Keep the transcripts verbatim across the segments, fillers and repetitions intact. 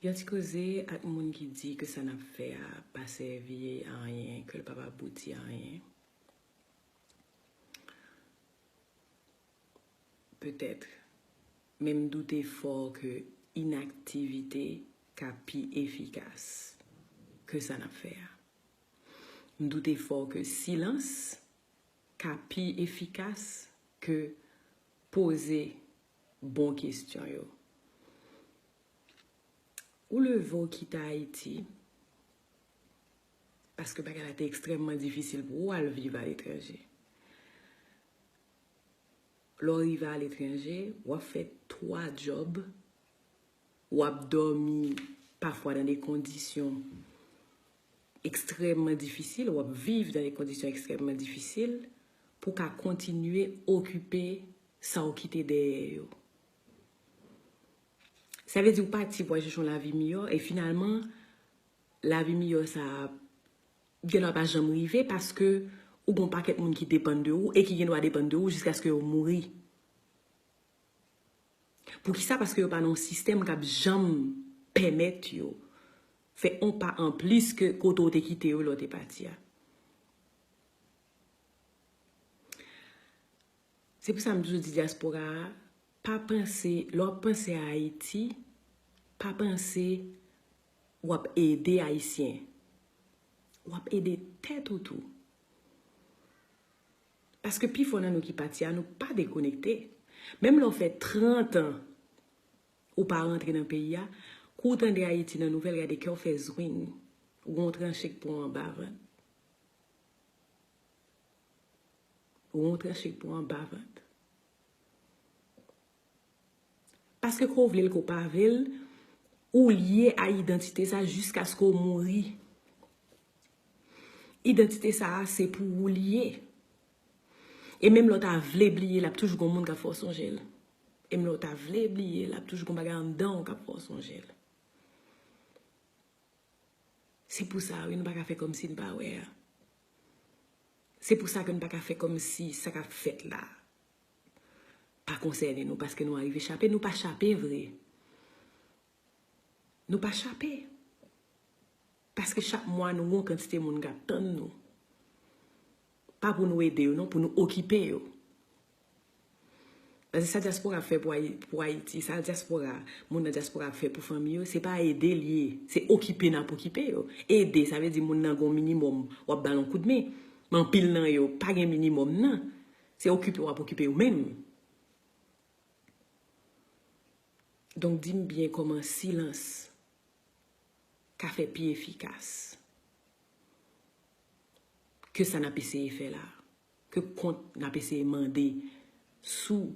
Yon ti koze ak moun ki di ke sa n ap fè a pa sèvi anyen, ke l p ap abouti anyen. Petèt, men m doute fò ke inaktivite ka pi efikas ke sa n ap fè a. M doute fò ke silans ka pi efikas ke poze bon kesyon yo. Ou leve w kite Ayiti paske bagay la te ekstrèmman difisil pou ou al viv aletranje. Lè w rive aletranje, w ap fè twa djòb, w ap dòmi pafwa nan de kondisyon ekstrèmman difisil, w ap viv nan de kondisyon ekstrèmman difisil pou w ka kontinye okipe sa w kite dèyè yo. Sa vle di w pati pou w al chèche yon lavi miyò, e finalman, lavi miyò sa a gendwa pa janm rive paske ou gen yon pakèt moun ki depann de ou e ki gendwa depann de ou jiskaske yo mouri. Poukisa? Paske yo pa nan yon sistèm k ap janm pèmèt yo fè yon pa anplis ke kote w te kite yo lè w te pati a. Se pou sa m toujou di dyaspora a, pa panse, lè w ap panse a Ayiti, pa panse w ap ede Ayisyen. W ap ede tèt ou tou. Paske pifò nan nou ki pati a, nou pa dekonekte. Menm lè w fè trant an ou pa rantre nan peyi a, kou w tande Ayiti nan nouvèl, gade kè w fè zwing. Ou gen yon tranche k pran w anba vant. Ou gen yon tranche k pran w anba vant. Paske ke w vle l, ke w pa vle l, ou lye a idantite sa jiskaske w mouri. Idantite sa a, se pou ou l ye. E menm lè w ta vle bliye l, ap toujou gen moun k ap fè w sonje l. E menm lè w ta vle bliye l, ap toujou gen bagay anndan w k ap fè w sonje l. Se pou sa, wi, nou pa ka fè kòmsi n pa wè a. Se pou sa ke nou pa ka fè kòmsi sa k ap fèt la pa konsène nou, paske nou arive chape. Nou pa chape vre. Nou pa chape. Paske chak mwa, nou gen yon kantite moun k ap tann nou. Pa pou nou ede yo, non, pou nou okipe yo. Paske sa dyaspora ap fè pou Ayi-, pou Ayiti, sa dyaspora, moun nan dyaspora ap fè pou fanmi yo, se pa ede l ye, se okipe n ap okipe yo. Ede, sa vle di moun nan gen yon minimòm, w ap ba l yon koudmen. Men anpil nan yo pa gen minimòm nan. Se okipe w ap okipe yo menm. Donk, di m byen kòman silans ka fè pi efikas ke sa n ap eseye fè la, ke kont n ap eseye mande sou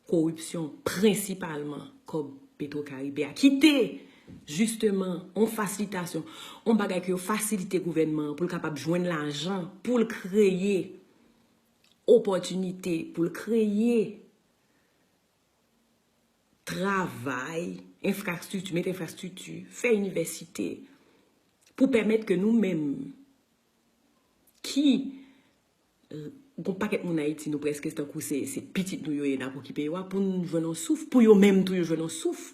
koripsyon, prensipalman kòb Petwokaribe a, ki te jisteman yon fasilitasyon, yon bagay ke yo fasilite gouvènman an pou l kapab jwenn lajan, pou l kreye opòtinite, pou l kreye travay, enfrastrikti, mete enfrastrikti, fè inivèsite, pou pèmèt ke nou menm ki, euh, gon pakèt moun Ayiti, nou prèske tankou se, se pitit nou yo ye, n ap okipe yo a, pou n jwenn yon souf, pou yo menm tou yo jwenn yon souf,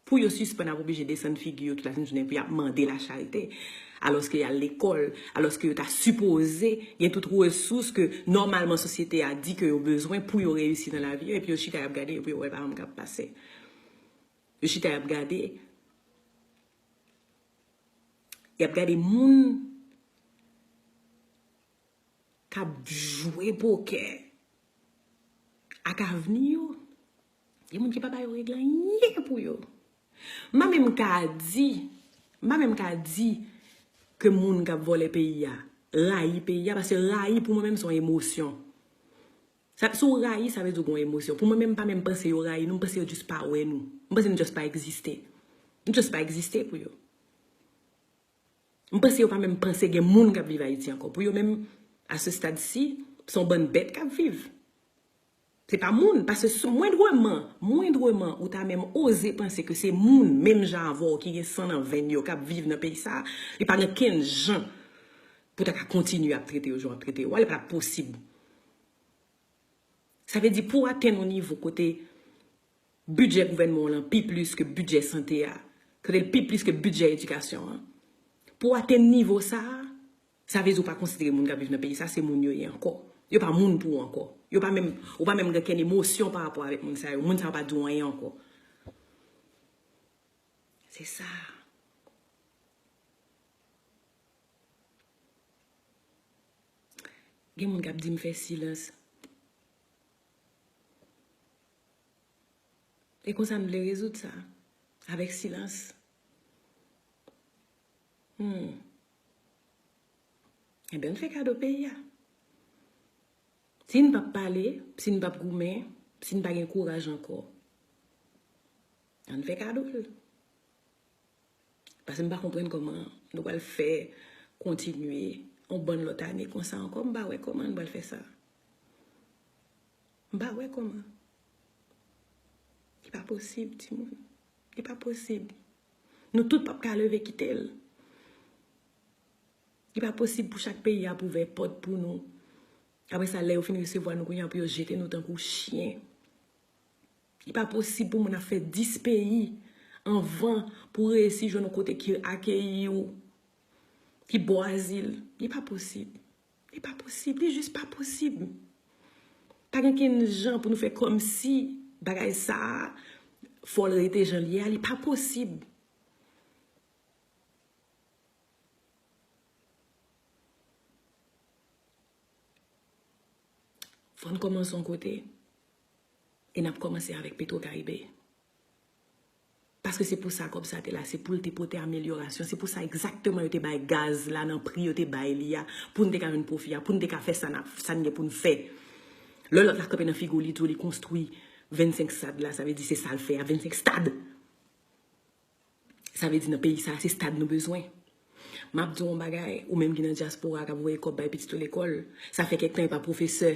pou yo sispann ap oblije desann figi yo tout lasenn jounen pou y ap mande lacharite. Alòske y al lekòl, alòske yo ta sipoze gen tout resous ke nòmalman sosyete a di ke yo bezwen pou yo reyisi nan lavi yo, epi yo chita y ap gade, epi yo wè pa yon moun k ap pase. Yo chita y ap gade, y ap gade moun k ap jwe pokè ak avni yo. Gen moun ki pa ba yo regle anyen pou yo. M pa menm ka di, m pa menm ka di ke moun k ap vòlè peyi a rayi peyi a, paske rayi pou mwen menm se yon emosyon. Sa, si w rayi, sa vle di w gen yon emosyon. Pou mwen menm, m pa menm panse yo rayi nou, m panse yo jis pa wè nou. M panse nou jis pa egziste. Nou jis pa egziste pou yo. M panse yo pa menm panse gen moun k ap viv Ayiti ankò. Pou yo menm, a se stad si, se yon bann bèt k ap viv. Se pa moun, paske sou, mwendreman, mwendreman, ou ta menm oze panse ke se moun, menm jan avè w, ki gen san nan venn yo, k ap viv nan peyi sa a, li pa gen kenn jan pou ta ka kontinye ap trete yo jan w ap trete yo a, li pa t ap posib. Sa vle di pou w atenn yon nivo kote bidjè gouvènman w lan pi plis ke bidjè sante a, Kote l pi plis ke bidjè edikasyon an. Pou w atenn nivo sa a, sa vle di ou pa konsidere moun k ap viv nan peyi sa a se moun yo ye ankò. Yo pa moun pou ou ankò. Yo pa menm, ou pa menm gen kenn emosyon pa rapò avèk moun sa yo. Moun sa yo pa di w anyen ankò. Se sa. Gen moun k ap di m fè silans. E konsa n vle rezoud sa, avèk silans. Hmm. Enben, n fè kado peyi a. Si n p ap pale, si n p ap goumen, si n pa gen kouraj ankò, ann fè kado l. Paske m pa konprann kòman nou pral fè kontinye yon bann lòt ane konsa ankò. M pa wè kòman nou pral fè sa. M pa wè kòman. Li pa posib, timoun. Li pa posib. Nou tout p ap ka leve kite l. Li pa posib pou chak peyi ap ouvè pòt pou nou. Apre sa, lè yo fin resevwa nou kounye a, pou yo jete nou tankou chen. Li pa posib pou moun ap fè dis peyi anvan pou reyisi jwenn yon kote ki akeyi w, ki ba w azil. Li pa posib. Li pa posib. Li jis pa posib. Pa gen kenn jan pou nou fè kòmsi bagay sa a, fò l rete jan l ye a. Li pa posib. Fò n kòmanse yon kote. E n ap kòmanse avèk Petro Caribe. Paske se pou sa kòb sa te la, se pou l te pote amelyorasyon. Se pou sa egzakteman yo te bay gaz la nan pri yo te bay li a, pou n te ka jwenn pwofi a, pou n te ka fè sa n ap, sa n gen pou n fè. Lè lòt la kanpe nan figo li, di w li konstwi vennsenk stad la, sa vle di se sa l fè a, vennsenk stad! Sa vle di nan peyi sa, se stad nou bezwen. M ap di w yon bagay, ou menm ki nan dyaspora k ap voye kòb bay pitit ou lekòl, sa fè kèk tan e pa pwofesè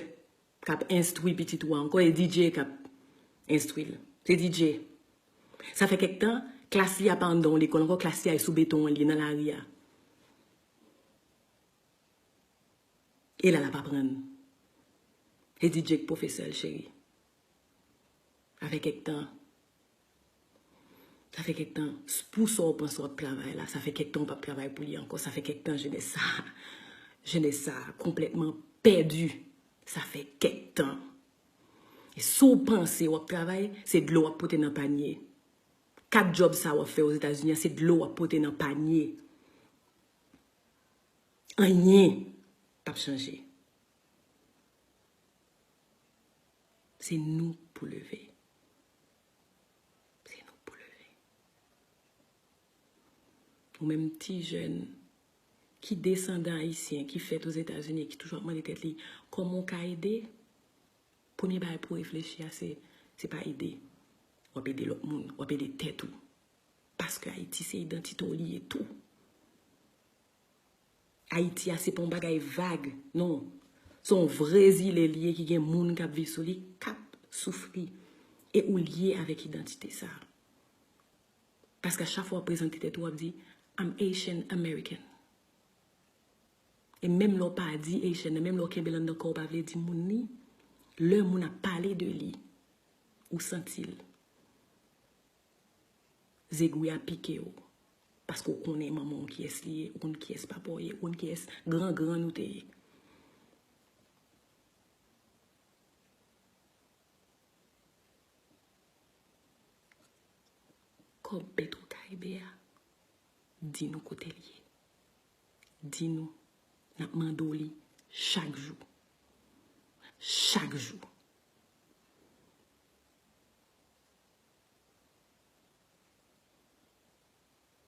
k ap enstwi pitit ou a ankò, e D J k ap enstwi l. Se D J. Sa fè kèk tan, klas li a pa anndan yon lekòl ankò, klas li a e sou beton an li ye, nan lari a. E la l ap aprann. E D J k pwofesè l, cheri. Sa fè kèk tan. Sa fè kèk tan. Pou sa w panse w ap travay la, sa fè kèk tan w p ap travay pou li ankò. Sa fè kèk tan jenès sa, jenès sa konplètman pèdi. Sa fè kèk tan. E si w panse w ap travay, se dlo w ap pote nan panye. Kat djòb sa w ap fè Ozetazini an, se dlo w ap pote nan panye. Anyen p ap chanje. Se nou pou leve. Se nou pou leve. Ou menm ti jèn ki desandan ayisyen, ki fèt Ozetazini, ki toujou ap mande tèt li, kòman w ka ede? Premye bagay pou w reflechi a, se, se pa ede. W ap ede lòt moun, w ap ede tèt ou. Paske Ayiti se idantite w li ye tou. Ayiti a se pa yon bagay vag, non. Se yon vre zile li ye ki gen moun k ap viv sou li, k ap soufri. E ou lye avèk idantite sa. Paske a chak fwa w ap prezante tèt ou, w ap di, "I'm Haitian American." E menm lè w pa di Haitian nan, menm lè w kenbe l anndan kò w, pa vle di moun li, lè moun ap pale de li, ou santi l. Zegwi a pike w. Paske w konnen manman w kiyès li ye, ou konn kiyès papa w ye, ou konn kiyès gran grann ou te ye. Kòb Petro Caribe a, di nou kote l ye. Di nou, n ap mande w li chak jou. Chak jou.